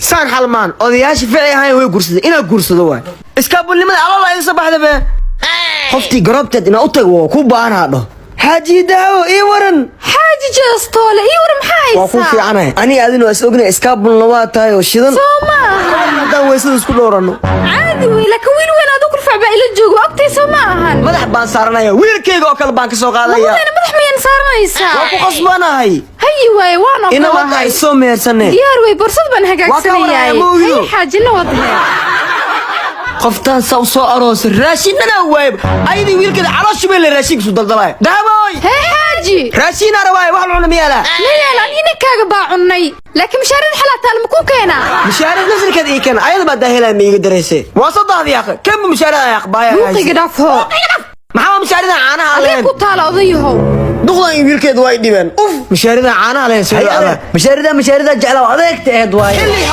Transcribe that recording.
Saan xalmaan odayaasha ficay ahayn way guursadeen, inaa guursado waay. Iskaabulnimada aloola iga soo baxda be. Qoftii garoobteed inaa u tago waa ku baahan dho. Xaaji Daawo, ii waran. Xaaji Jeestoole, ii waran, maxaa haysaa? Waa ku fiicanahay aniga, adina waa is ognay, iskaabulna waa tahay oo shidan. Soo ma ahan? Haddaan weysada isku dhowranno. Caadi wey, laakiin wiil weyn aad u kurfac baa ila jooga, waa ogtay, soo ma ahan? Madax baan saaranaya, wiilkayga oo kale baan ka soo qaadaya. Labadeena madax miyaan saaranaysaa? Waa ku qasbanahay. Hayi waaye, waan Ina wada ogolahay. ay soo mehersanee. Diyaar wey, borsad baan Waa ka hagaagsanayay. warhaya, ma ogido. Haye xaajina, wadhe. Qoftaan saa u soo aroosay, raashinana waayba, ayadii wiilkeeda calooshu bay le raashinkiisu daldalaya. Dahabooy! Hee xaaji. Raashinaa rabaaye, wax la cuna miyaala? Ma yaal, ani ninkaaga baa cunnay, laakiin mushaarada xalaa taal, ma kuu keenaa? Mushaarad nasirkeed ii keen, ayada baa daahelaa, ma iiga darayse? Waa soo daahdi yaaqe, kanba mushaarada yaaq baaya. Buuqiga dhaaf hoo. Maxaa mushaarada caanaha Adee leen? ku taala, odayahow. Duqdan iyo wiilkeedu way dhibeen. Uf, mushaarada caanaha leen soo. Mashaarida, mashaarida jeclaa, adeegta aheed waaye.